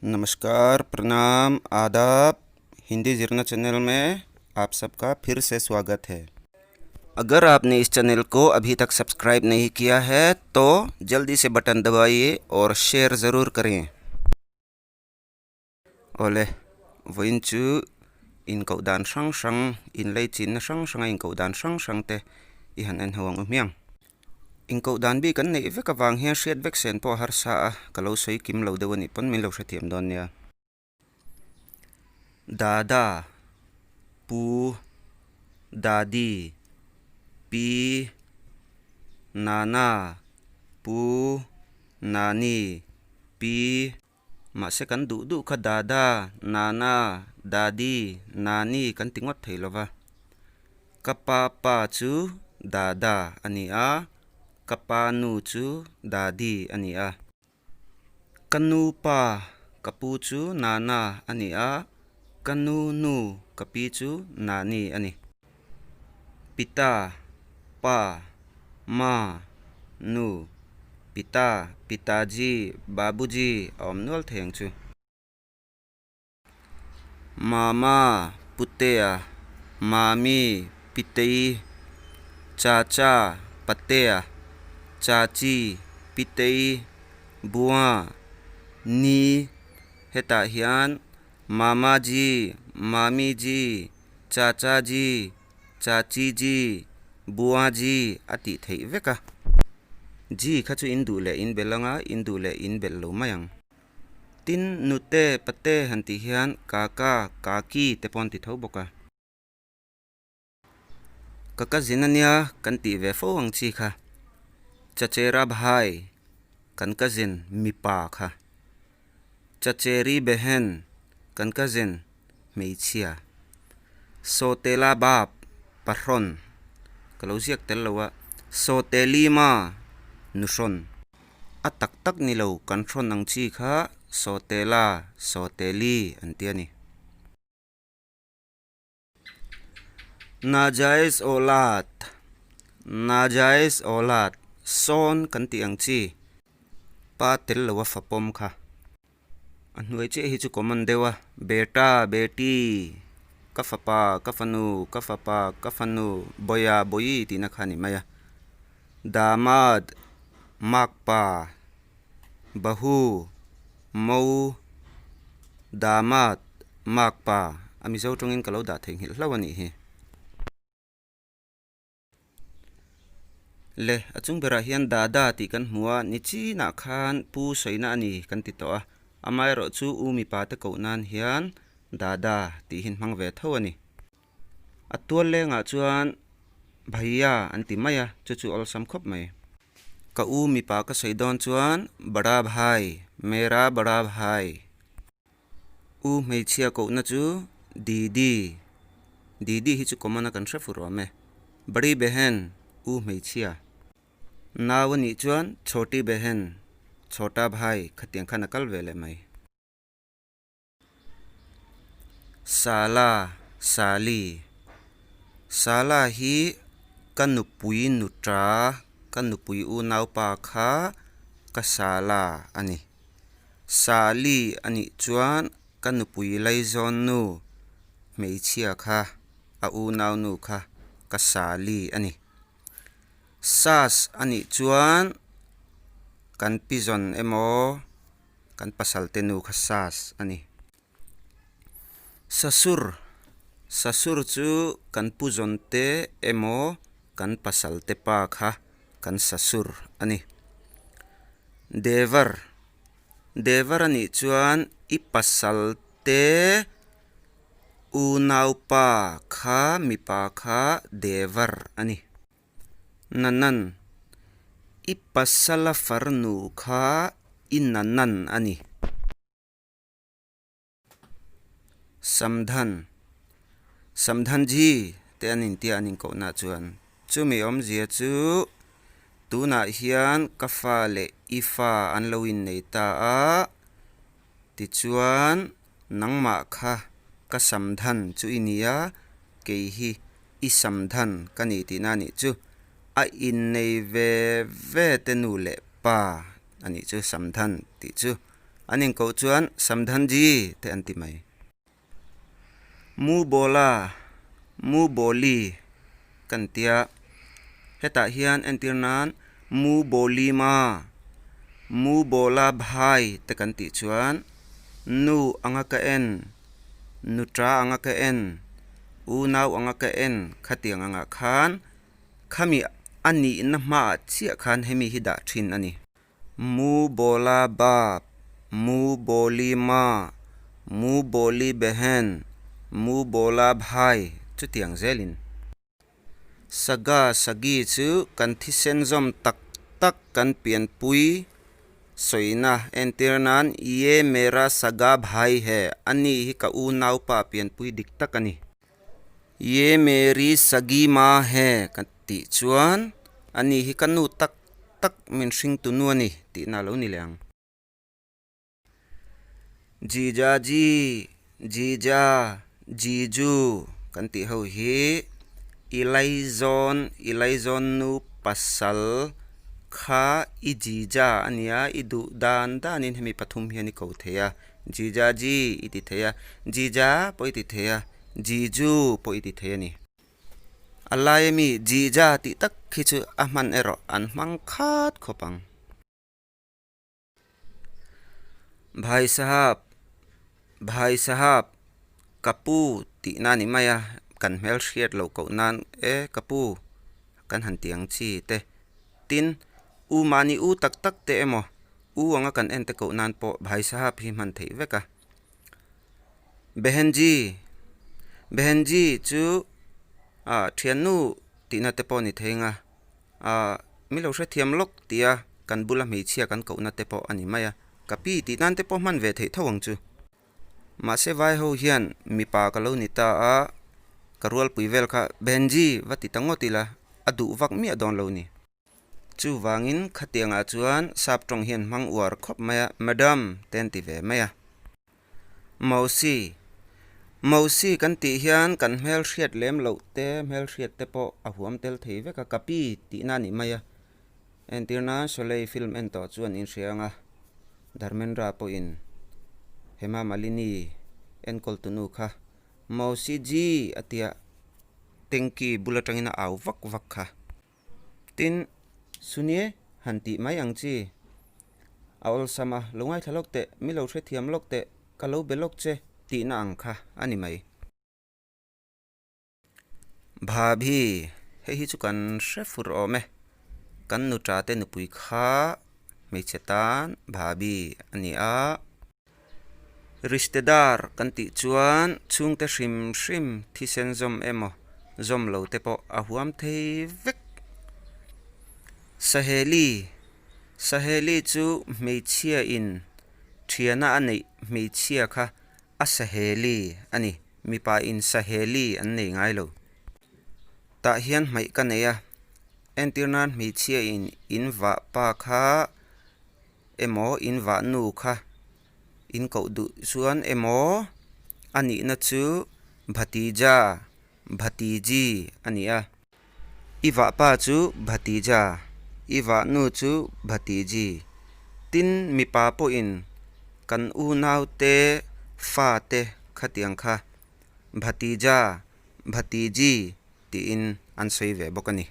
नमस्कार, प्रणाम, आदाब। हिंदी जीरना चैनल में आप सबका फिर से स्वागत है। अगर आपने इस चैनल को अभी तक सब्सक्राइब नहीं किया है तो जल्दी से बटन दबाइए और शेयर ज़रूर करें। Awle, vawiin chu inkoh dan hrang hrang, inleichinna hrang hranga inkoh dan hrang hrang te i han en ho ang u hmiang. Inkoh dan bik an neih vek avang hian hriat vek sen pawh a harsa a, ka lo sawi kim lo deuh a nih pawn min lo hrethiam dawn nia. Dada, Pu, Dadi, Pi, Nana, Pu, Nani, Pi. Mahse kan duh duh kha Dada, Nana, Dadi, Nani kan ti ngawt thei lo va. Ka pa pa chu Dada a ni a, ka pa nu chu Dadi a ni a. Ka nu pa ka pu chu Nana a ni a, ka nu nu ka pi chu Nani a ni. Pita, pa, ma, nu, pita, pitaji, babuji a awm nual thei ang chu. Mama, putea, mami, pitei, chacha, patea, chachi, pitei, bua, ni, hetah hian mamaji, mamiji, Chachaji, Chachiji, Buaji a tih theih vek a. Ji kha chu in duh leh in belh anga in duh leh in belh lo mai ang. Tin, nute, pate han tih hian kaka, kaki te pawh an ti tho bawk a. Ka cousin a nia kan tih ve fo ang chi kha. Chachera bhai, kan cousin mipa kha. Chacheri behen, kan cousin, hmeichhia. Sawtela bap, pahrawn, ka lo ziak tel lo a, Sawteli ma, nuhrawn. A tak tak ni lo, kan hrawn ang chi kha Sawtela, Sawteli an ti a ni. Najaiz Awlad, Najaiz Awlad, sawn kan tih ang chi, pa tel lo a fa pawm kha. A hnuai chiah hi chu common deuh a, Beta, Beti, ka fapa, ka fanu, ka fapa, ka fanu, Bawia, Bawi tihna kha a ni mai a. Damad, Makpa, Bahu, Mo, Damat, Makpa, a Mizo tawngin ka lo dah theihnghilh hlauh a nih hi. Le, a chung berah hian Dada tih kan hmu a, ni chinah khan Pu sawina a ni kan ti tawh a, amaherawh chu U mipa te koh nan hian Dada tih hi an hmang ve tho a ni. A tual lengah chuan Bhaiya an ti mai a, chu chu awlsam khawp mai. Ka u mipa ka sawi dawn chuan Bada Bhai, Mera Bada Bhai. U hmeichhia kohna chu Didi, Didi hi chu common a kan hre fur awm e. Badi Behen, u hmeichhia. Nau a nih chuan Chhoti Behen, Chhota Bhai khatiang khan a kal ve leh mai. Sala, Sali. Sala hi ka nupui nuta, ka nupui unaupa kha ka Sala a ni. Sali a nih chuan ka nupui laizawn nu hmeichhia kha, a unau nu kha ka Sali a ni. Sas a nih chuan kan pizawn emaw. Kan pasalte nu kha sas a ni. Sasur, Sasur chu kan pu zawnte emaw kan pasalte pa kha kan sasur a ni. Devar, Devar a nih chuan i pasalte unaupa kha mipa kha devar a ni. Nanan, I pasala farnu kha i nanan a ni. Samdhan, Samdhanji te an intia an inkohna chuan chumi awmzia chu tunah hian ka fa leh i fa an lo innei ta a, tichuan nangmah kha ka samdhan chu i ni a, kei hi I samdhan ka ni tihna a nih chu. A innei ve ve te nu leh pa a nih chu samdhan tih chu. An inkoh chuan Samdhanji te an ti mai. Mu Bola, Mu Boli kan tia. Hetah hian entir nan Mu Boli Ma, Mu Bola Bhai te kan tih chuan nu anga ka en, nutra anga ka en, unau anga ka en khatiang angah khan khami a nihna hmaah chiah khan hemi hi dah thin a ni. Mu Bola Baap, Mu Boli Ma, Mu Boli Behen, Mu Bola Bhai chutiang zelin. Saga Sagi chu kan thisen zawm tak tak kan pianpui sawina entir nan Ye Mera Saga Bhai He a ni hi ka unaupa pianpui dik tak a ni. Ye Meri Sagi Ma He ka tih chuan ani hi ka nu tak tak min hringtu nu a ni tihna a lo ni leh ang. Jija ji, Jija, Jiju kan tih ho hi i laizawn, i laizawn nu pasal kha i jija a nia, i duh dan danin hemi pathum hian i ko thei a. Jija ji i ti thei a, Jija pawh i ti thei a, Jiju pawh i ti thei a ni. A laia mi Jija tih tak khi chu a hman erawh an hmang khat khawp ang. Bhai Sahab, Bhai Sahab, ka pu tihna a ni mai a, kan hmelhriat loh koh nan e ka pu kan han ti ang chi te. Tin, u mahni u tak tak te emaw, u anga kan en te koh nan pawh Bhai Sahab hi hman theih vek a. Behenji, Behenji chu ah thiannu tihna te pawh a ni thei anga, ah mi lo hrethiam lawk tia kan bula hmeichhia kan kohna te pawh a ni mai a, ka pi tih nan te pawh hman ve theih tho ang chu. Mahse vai ho hian mipa ka lo ni ta a, ka rualpui vel kha Benji va ti ta ngawt ila a duh vak miah dawn lo ni. Chuvangin khatiangah chuan sap tawng hian hmang uar khawp mai a, Madam te an ti ve mai a. Mausi, Mausi kan tih hian kan hmelhriat lem loh te hmelhriat te pawh a huam tel thei vek a, ka pi tihna a ni mai a. Entirna Sholay film en tawh chuan inhria anga Dharmendra pawhin Hema Malini enkawl tunu kha Mausi ji a tia tanky bul atangin a au vak vak kha. Tin, Sunie han tih mai ang chi. A awlsam a, lo ngaithla lawk teh, mi lo hrethiam lawk teh, ka lo be lawk che tihna ang kha a ni mai. Bhabhi, hei hi chu kan hre fur awm e, kan nuta te nupui kha hmeichhe tan Bhabhi a ni a. Rishtedar kan tih chuan chhungte hrim hrim thisen zawm emaw zawm lo te pawh a huam thei vek. Saheli, Saheli chu hmeichhia in thiana a neih hmeichhia kha A saheli a ni. Mipa in saheli an nei ngai lo. Tah hian hmaih ka nei a. Entir nan hmeichhia in in vah pa kha emaw in vah nu kha in koh duh chuan emaw a nihna chu Bhatija, Bhatiji a ni a. I vahpa chu Bhatija, i vahnu chu Bhatiji. Tin, mipa pawhin kan unaute fate khatiang kha Bhatija, Bhatiji tiin an sawi ve bawk a ni.